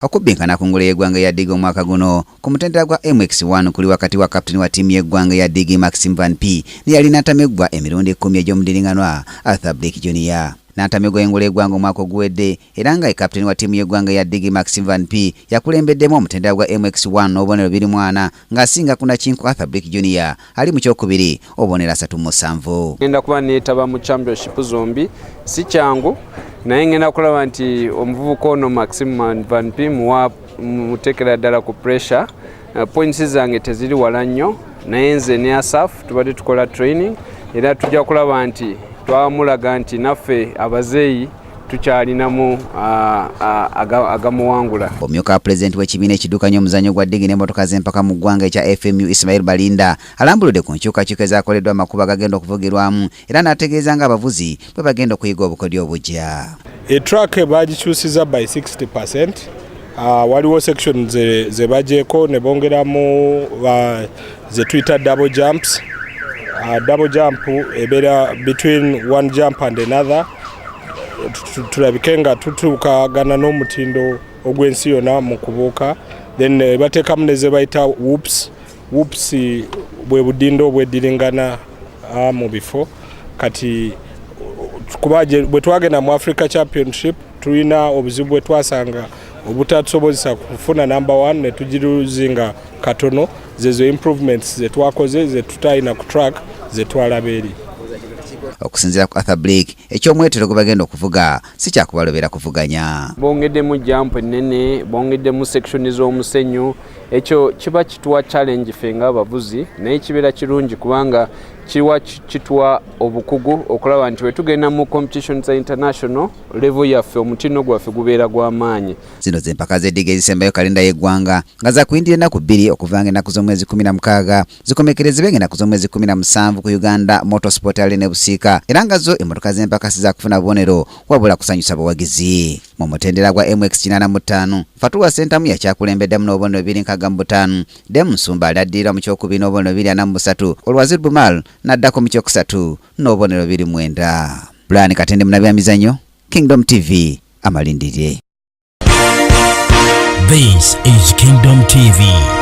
Okubbinkana ku ngule y'eggwanga eya ddigi omwaka guno ku mutendera gwa MX1 kuli wakati wa kaputeni wa ttiimu y'eggwanga eya ddigi Maxime Van P neyali n'atameggwa emirundi 10 egy'omudiringanwa Arthur Blick Jr. N'antamegwa engule y'eggwanga omwaka oguwedde era nga kaputeni wa ttiimu y'eggwanga eya ddigi Maxime Van P yakulembeddemu omutendera gwa MX1 n'obubonero 24 ng'asinga ku nakinku Arthur Blick Jr. ali mu kyokubiri obubonero 37. Ngenda kuba neetaba mu championship zombi, si kyangu, naye ngenda kulaba nti omuvubuka ono Maxime Van P muwa muteekera ddala ku pressure. Points zange teziri wala nnyo, naye nze ne Asaf tubadde tukola training era tujja kulaba nti twamulaga nti naffe abazeeyi tukyalinamu agamuwangula. Omumyuka wa pulezidenti w'ekibiina ekiddukanya omuzannyo gwa ddigi n'emmotoka z'empaka mu ggwanga ekya FMU Ismail Balinda alambuludde ku nkyukakyuka ezaakoleddwa amakubo agagenda okuvugirwamu era n'ategeeza ng'abavuzi bwe bagenda okuyiga obukodyo obujja. Etrack bagikyusiza by 60%. Waliwo section ze bagyeko ne bongeramu ze tuyita double jumps. Double jump ebeera between one jump and another, tulabike nga tutuukagana n'omutindo ogw'ensi yonna mu kubuuka. Then bateekamu ne ze bayita whoops. Whoops bwe budindo obweddiringana mu bifo. Kati kuba bwe twagenda mu Africa Championship tulina obuzibu bwe twasanga obutatusobozesa kufuna number 1 ne tugiruzinga katono. Zezo improvements ze twakoze ze tutalina ku track ze twalaba eri. Okusinziira ku Arthur Blick, eky'omwetero gwe bagenda okuvuga si kyakubalobera kuvuganya. Bongeddemu jump ennene, bongeddemu section z'omusenyu, ekyo kiba kituwa challenge ffe ng'abavuzi, naye kibeera kirungi kubanga kiwa kituwa obukugu okulaba nti bwe tugenda mu competition za international level yaffe omutindo gwaffe gubeera gw'amaanyi. Zino z'empaka z'eddiga ezisembayo kalenda y'eggwanga nga zakuyindira ennaku 2 okuva ng'ennaku z'omwezi 16 zikomekerezebwe ng'ennaku z'omwezi 17 ku Uganda Motorsport Arena e Busiika, era nga zo emmotoka z'empaka si zakufuna bubonero wabula kusanyusa bawagizi. Mu mutendera gwa MX 85 Fatuwa Sentamu yakyakulembeddemu n'obubonero 265, Demu Nsumba aladdirira mu kyokubiri n'obubonero 243, Olwazir Bumal n'addako mu kyokusatu n'obubonero 29. Brian Katende munabyamizannyo, Kingdom TV, amalindire. This is Kingdom TV.